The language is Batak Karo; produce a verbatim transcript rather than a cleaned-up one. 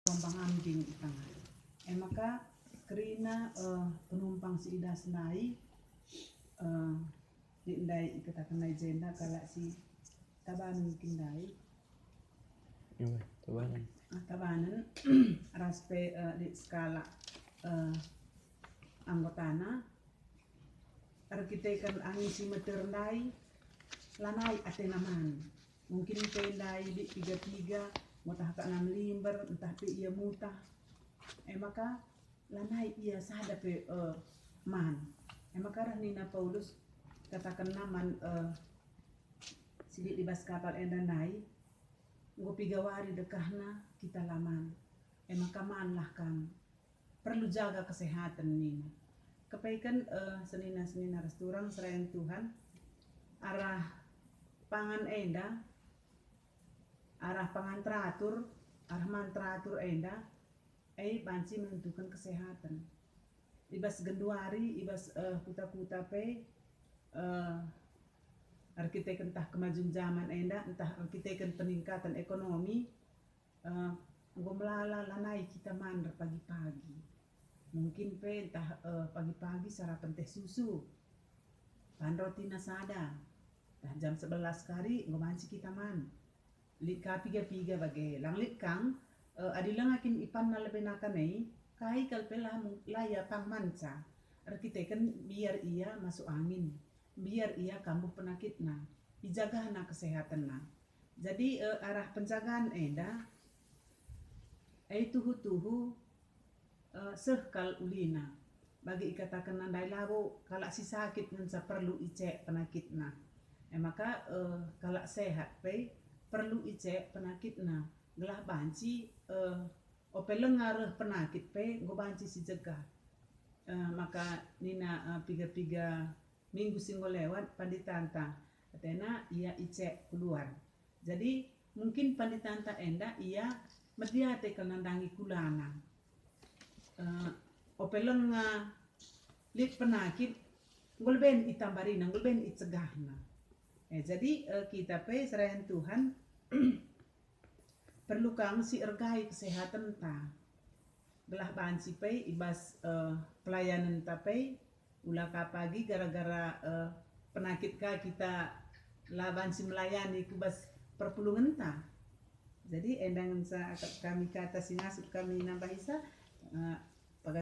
Rombang ambing i tengah. E maka kerina, eh, penumpang si i das ndai, eh, lit ndai ikataken ndai jenda kalak si Tabanan kin ndai. Iya, Tabanan. Ah, Tabanan ras pe, eh, lit sekalak, eh, anggotana. Erkiteken angin si meter ndai, lanai atena man. Mungkin pe ndai lit piga-piga, enggo tah ka nang limber, ntah pe ia mutah. E maka lanai ia sada pe, eh, man. E maka reh nina Paulus, katakenna man, eh, si lit i bas kapal enda ndai, "Enggo piga wari dekahna kita la man. E maka manlah kam. Perlu jaga kesehatan," nina. Kepeken, eh, senina-senina ras turang serayan Tuhan, arah pangan enda, arah pangan teratur, arah man teratur enda, e banci menentukan kesehatan. I bas genduari, i bas, eh, kuta-kuta pe, eh, erkiteken ntah kemajuan zaman enda, ntah erkiteken peningkatan ekonomi, eh, enggo melala lanai kita man erpagi-pagi. Mungkin pe ntah, eh, pagi-pagi sarapen teh susu, pan rotina sada, ntah jam sebelas kari enggo banci kita man. Lit ka piga-piga bage, lang lit kang, eh, adi langa kin ipanna lebe nakan e, kai kal pe la mu-, la ia pang manca, erkiteken mbiar ia masuk angin, mbiar ia kambuh penakitna, ijagana kesehatanna. Jadi, eh, arah penjagaan enda, e tuhu-tuhu, eh, seh kal ulina. Bagi ikatakenna ndai labo kalak si sakit ngenca perlu icek penakitna. E maka, eh, kalak sehat pe perlu icek penakitna, gelah banci, eh, ope lenga reh penakit pe enggo banci sijegah. Eh, maka nina, eh, piga-piga minggu si enggo lewat panditanta, atena ia icek ku luar. Jadi, mungkin panditanta enda ia mediate kal nandangi kulana. Eh, ope lenga lit penakit, enggo leben itambarina, enggo leben icegahna. Eh, jadi, eh, kita pe serayan Tuhan perlu kang si ergai kesehatenta. Gelah banci pe i bas, eh, pelayanenta pe, ula ka pagi gara-gara, eh, penakit ka kita la banci melayani ku bas perpulungenta. Jadi, enda ngenca akap kami kata si ngasup kami nambahisa, eh,